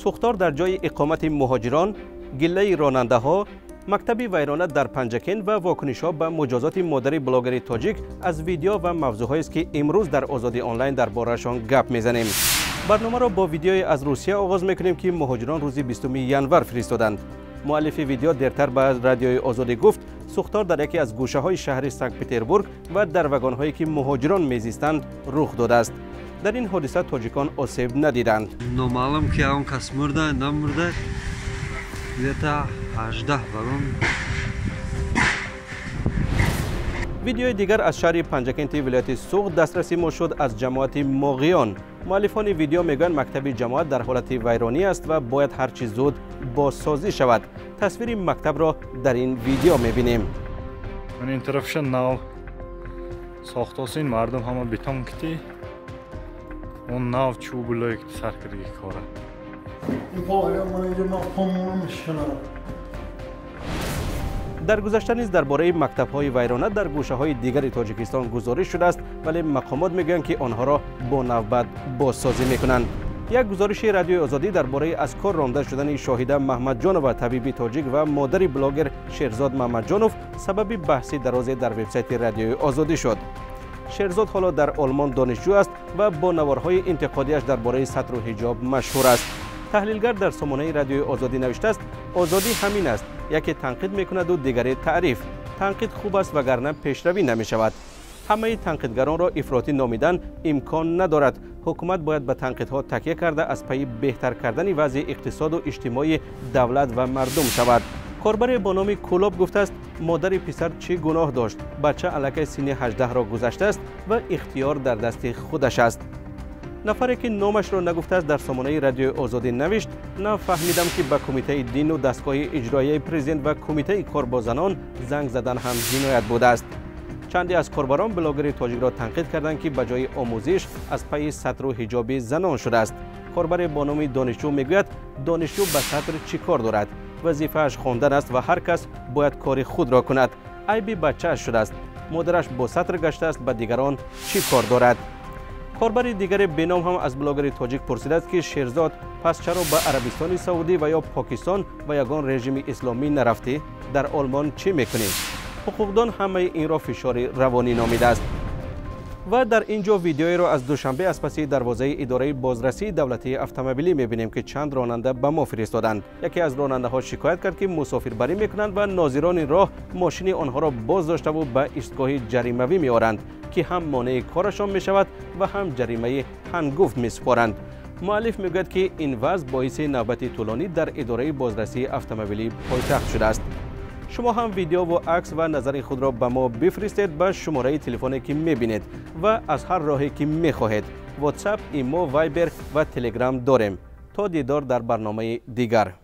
Сӯхтор дар ҷойи иқомати муҳоҷирон, гиллаи ронандаҳо, мактаби вайрона дар Панҷакент ва вокунишҳо ба муҷозоти модари блогери тоҷик аз видео ва мавзӯъҳоест, ки имрӯз дар Озодӣ онлайн дар бораашон гап мезанем. Барномаро бо видеое аз Русия оғоз мекунем, ки муҳоҷирон рӯзи 20 январ фиристоданд. Муаллифи видео дертар ба Радиои Озодӣ гуфт, сӯхтор дар яке аз гӯшаҳои шаҳри Санкт-Петербург ва дар вагонҳое ки муҳоҷирон мезистанд рух додааст. Дар ин ҳодиса тоҷикон осеб надиданд. Номаълум ки он кас мурда намурда, где-то 18 вагон. Видеои дигар аз шаҳри Панҷакенти вилояти Суғд дастраси мо шуд аз ҷамоати Моғиён. Муаллифони видео мегӯянд, мактаби ҷамоат дар ҳолати вайронӣ аст ва бояд ҳарчи зуд бозсозӣ шавад. Тасвири мактабро дар ин видео мебинем. Ин тарафша нав сохтосин, мардум ҳама бетон кити, он нав чӯбулое ки сар кардаги кора. Дар гузашта низ дар бораи мактабҳои вайрона дар гӯшаҳои дигари Тоҷикистон гузориш шудааст, вале мақомот мегӯянд, ки онҳоро бо навбат бозсозӣ мекунанд. Як гузориши Радиои Озодӣ дар бораи аз кор ронда шудани Шоҳида Маҳмадҷонова, табиби тоҷик ва модари блогер Шерзод Маҳмадҷонов, сабаби баҳси дарозе дар вебсайти Радиои Озодӣ шуд. Шерзод ҳоло дар Олмон донишҷӯ аст ва бо наворҳои интиқодиаш дар бораи сатру ҳиҷоб машҳур аст. Таҳлилгар дар сомонаи Радиои Озодӣ навиштааст, озодӣ ҳамин аст, яке танқид мекунаду дигаре таъриф. Танқид хуб аст, вагарна пешравӣ намешавад. Ҳамаи танқидгаронро ифротӣ номидан имкон надорад. Ҳукумат бояд ба танқидҳо такя карда аз пайи беҳтар кардани вазъи иқтисоду иҷтимоии давлат ва мардум шавад. Корбаре бо номи Кӯлоб гуфтааст, модари писар чӣ гуноҳ дошт? Бача аллакай синни 18-ро гузаштааст ва ихтиёр дар дасти худаш аст. Нафаре ки номашро нагуфтааст, дар сомонаи Радиои Озодӣ навишт, нафаҳмидам, ки ба Кумитаи дину дастгоҳи иҷроияи президент ва Кумитаи кор бо занон занг задан ҳам ҷиноят будааст. Чанде аз корбарон блогери тоҷикро танқид карданд, ки ба ҷои омӯзиш аз пайи сатру ҳиҷоби занон шудааст. Корбаре бо номи Донишҷӯ мегӯяд, донишҷӯ ба сатр чӣ кор дорад? Вазифааш хондан аст ва ҳар кас бояд кори худро кунад. Айби бачааш шудааст. Модараш бо сатр гаштааст, ба дигарон чӣ кор дорад? Корбари дигаре беном ҳам аз блогери тоҷик пурсидааст, ки Шерзод, пас чаро ба Арабистони Саудӣ ва ё Покистон ва ягон режими исломӣ нарафтӣ? Дар Олмон чӣ мекунӣ? Ҳуқуқдон ҳамаи инро фишори равонӣ номидааст. Ва дар ин ҷо видеоеро аз Душанбе аз паси дарвозаи идораи бозрасии давлатии автомобилӣ мебинем, ки чанд ронанда ба мо фиристоданд. Яке аз ронандаҳо шикоят кард, ки мусофирбарӣ мекунанд ва нозирони роҳ мошини онҳоро боз доштаву ба истгоҳи ҷаримавӣ меоранд, ки ҳам монеи корашон мешавад ва ҳам ҷаримаи ҳангуфт месупоранд. Муаллиф мегӯяд, ки ин вазъ боиси навбати тӯлонӣ дар идораи бозрасии автомобилии пойтахт шудааст. Шумо ҳам видеову акс ва назари худро ба мо бифиристед ба шумораи телефоне, ки мебинед ва аз ҳар роҳе ки мехоҳед. WhatsApp, Имо, Viber ва Telegram дорем. То дидор дар барномаи дигар.